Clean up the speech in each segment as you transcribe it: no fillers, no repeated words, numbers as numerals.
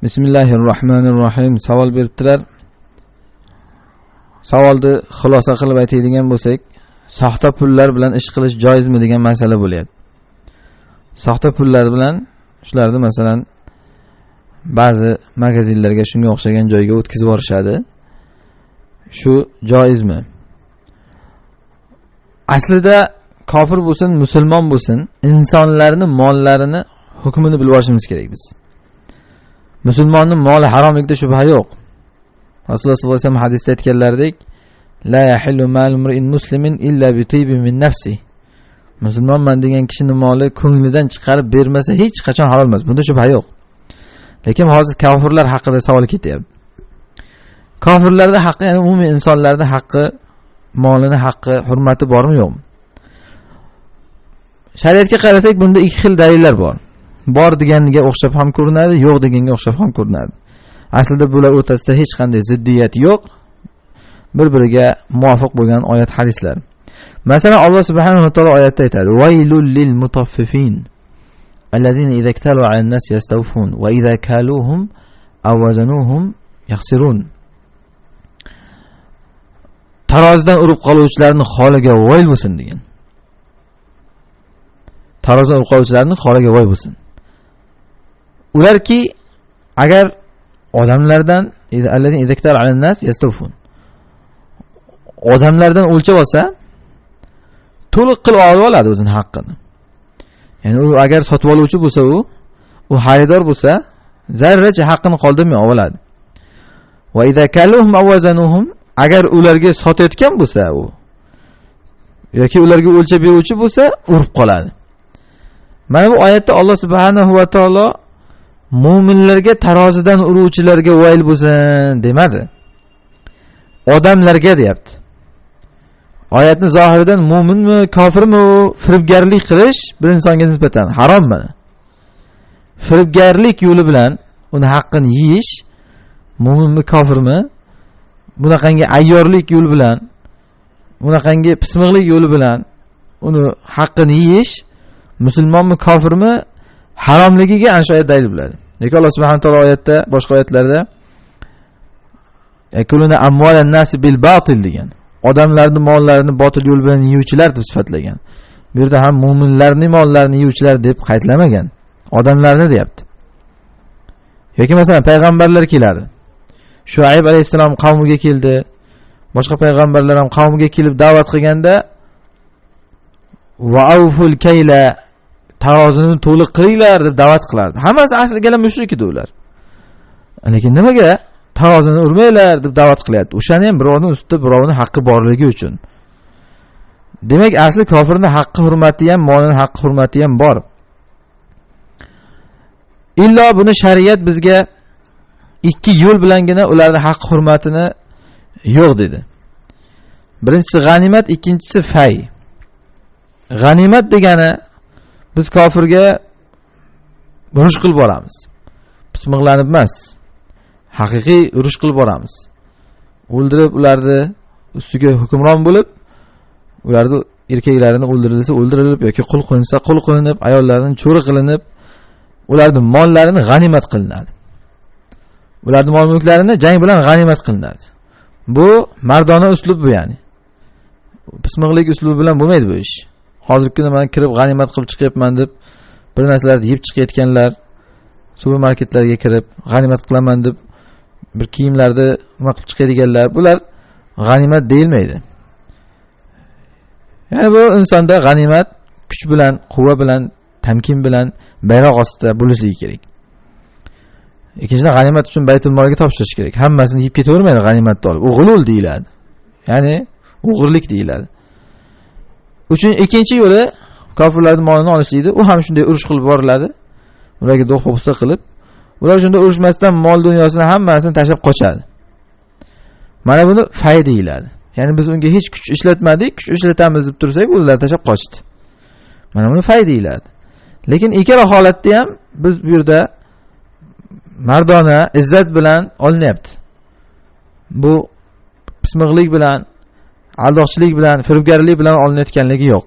Bismillahirrohmanirrohim. Savol beribdilar. Savolni xulosa qilib aytadigan bo'lsak, soxta pullar bilan ish qilish joizmi degan masala bo'lyapti. Soxta pullar bilan shularni masalan ba'zi magazinlarga shunga o'xshagan joyga o'tkazib yuborishadi. Shu joizmi? Aslida kofir bo'lsin, musulmon bo'lsin, insonlarning mollarini hukmini bilib olishimiz kerak biz. Musulmonning moli haromligida shubha yo'q. Rasululloh sollallohu alayhi vasallam hadisda aytganlaridek, la yahillu malu imri'in muslimin illa bi tibin min nafsi. Musulmonman degan kishining moli ko'nglidan chiqarib bermasa hech qachon halol emas. Bunda shubha yo'q. Lekin hozir kofirlar haqida savol ketyapti. Kofirlarda haqqi, ya'ni umumiy insonlarda haqqi, molini haqqi, hurmati bormi yo'qmi? Shariatga qarasak bunda ikki xil dalillar bor. Bor deganiga o'xshab ham ko'rinadi, yo'q deganga o'xshab ham ko'rinadi. Aslida bular o'rtasida hech qanday ziddiyat yo'q. Bir-biriga muvofiq bo'lgan oyat hadislar. Masalan, Alloh subhanahu va taolo oyatda aytadi: "Vaylul lil mutaffifin allazina idza iktalu 'alan nas yastawfun va idza kaluhum aw wazanuhum yakhsirun." Tarozidan urib qoluvchilarning holiga voyl bo'lsin degan. Tarozidan urib qoluvchilarning holiga voy bo'lsin. Ularki agar odamlardan allazina idza iktalu 'alan nas yastawfun, odamlardan o'lchab olsa to'liq qilib olib oladi o'zini haqqini. Ya'ni u agar sotib oluvchi bo'lsa, u xaridor bo'lsa, zarracha haqqini qoldirmay oladi. Va idza kaluhum aw wazanuhum, agar ularga sotayotgan bo'lsa u yoki ularga o'lchab beruvchi bo'lsa, urib qoladi. Mana bu oyatda Alloh subhanahu va taolo mo'minlarga tarozidan uruvchilarga vayl bo'lsin demadi. Odamlarga deyapti. Oyatni zohiridan mo'minmi, kofirmi firibgarlik qilish bir insonga nisbatan harommi? Firibgarlik yo'li bilan uni haqqini yeyish mo'minmi, kofirmi? Bunaqangi ayyorlik yo'li bilan, bunaqangi pismiqlik yo'li bilan uni haqqini yeyish musulmonmi, kofirmi haromligiga ana shu oyat dalil bo'ladi. Lekin Alloh subhanahu va taolo oyatda, boshqa oyatlarda yakuluna amwalan nasi bil batil degan. Odamlarning mollarini botil yo'l bilan yeyuvchilar deb sifatlagan. Bu yerda ham mo'minlarning mollarini yeyuvchilar deb qaytlamagan. Odamlarni deyapti. Yoki masalan payg'ambarlar keladi. Shuayb alayhissalom qavmiga keldi. Boshqa payg'ambarlar ham qavmiga kelib da'vat qilganda va avful kayla, tarozini to'liq qilinglar deb da'vat qilardi. Hammasi asli mushrik edi ular. Lekin nimaga tarozini urmanglar deb da'vat qilyapti? O'shani ham birovning ustida birovning haqqi borligi uchun. Demak, asli kofirning haqqi hurmati ham, molning haqqi hurmati ham bor. Illo buni shariat bizga ikki yo'l bilangina ularning haqqi hurmatini yo'q dedi. Birinchisi g'animat, ikkinchisi fay. G'animat degani biz kofirga urush qilib boramiz. Pismiqlanib emas. Haqiqiy urush qilib boramiz. O'ldirib ularni ustiga hukmron bo'lib, ularni erkaklarini o'ldirilsa o'ldirilib yoki qul qilinsa qul qilinib, ayollarini cho'ri qilinib, ularning mollarini g'animat qilinadi. Ularning mol-mulklarini jang bilan g'animat qilinadi. Bu mardona uslub bu, ya'ni. Pismiqlik uslubi bilan bo'lmaydi bu ish. Hozirgi kunda mana kirib g'animat qilib chiqyapman deb bir narsalarni yeb chiqayotganlar, supermarketlarga kirib g'animat qilaman deb bir kiyimlarni nima qilib chiqadiganlar, bular g'animat deyilmaydi. Ya'ni bu insonda g'animat kuch bilan, quvva bilan, tamkin bilan bayroq ostida bo'lishligi kerak. Ikkinchidan, g'animat uchun baytul molga topshirish kerak. Hammasini yeb ketavermaydi g'animatni olib. U g'ulul deyiladi. Ya'ni o'g'irlik deyiladi. Uchun ikkinchi yo'li kofirlarning molini olishlikdi. U ham shunday urush qilib boriladi. Ularga do'q-po'pisa qilib, ular shunda urushmasdan mol dunyosini hammasini tashlab qochadi. Mana buni fay deyiladi. Ya'ni biz unga hech kuch ishlatmadik, kuch ishlatamiz deb tursak, o'zlari tashlab qochdi. Mana buni fay deyiladi. Lekin ikkala holatda ham biz bu yerda mardona izzat bilan olinyapti. Bu pismiqlik bilan, aldoqchilik bilan, firibgarlik bilan olinayotganligi yo'q.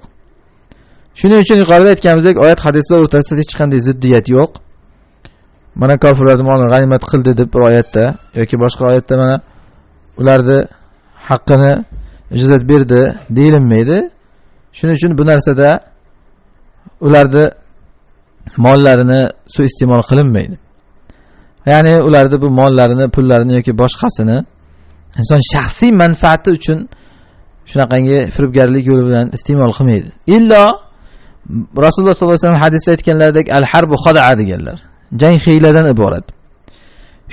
Shuning uchun yuqorida aytganimizdek, oyat hadislar o'rtasida hech qanday ziddiyat yo'q. Mana kofirlarni molini g'animat qildi deb bir oyatda yoki boshqa oyatda mana ularni haqqini ijozat berdi deyilmaydi. Shuning uchun bu narsada ularni mollarini suiiste'mol qilinmaydi. Ya'ni ularni bu mollarini, pullarini yoki boshqasini inson shaxsiy manfaati uchun shunaqangi firibgarlik yo'li bilan iste'mol qilmaydi. Illo Rasululloh sollallohu alayhi vasallam hadisda aytganlaridek al-harbu xada'a deganlar. Jang hiyladan iborat.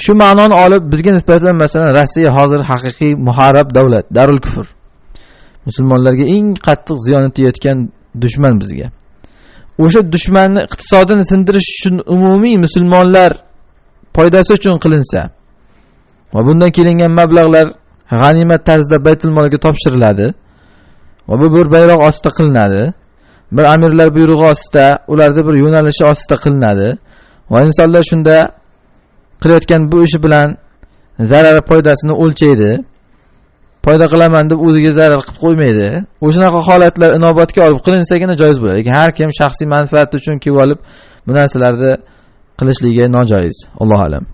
Shu ma'noni olib bizga nisbatan masalan Rossiya hozir haqiqiy muharrab davlat, darul kufr. Musulmonlarga eng qattiq ziyon yetayotgan dushman bizga. O'sha dushmanni iqtisodini sindirish uchun umumiy musulmonlar foydasi uchun qilinsa va bundan kelingan mablag'lar g'animat tarzida baytul molga topshiriladi va bu bir bayroq ostida qilinadi, bir amirlar buyrug'i ostida, ularda bir yo'nalishi ostida qilinadi va insonlar shunda qilayotgan bu ishi bilan zarar foydasini o'lchaydi. Foyda qilaman deb o'ziga zarar qilib qo'ymaydi. O'shanaqa holatlar inobatga olib qilinsagina joiz bo'ladi. Lekin har kim shaxsiy manfaati uchun kelib olib bu narsalarni qilishligi nojoiz. Allohu a'lam.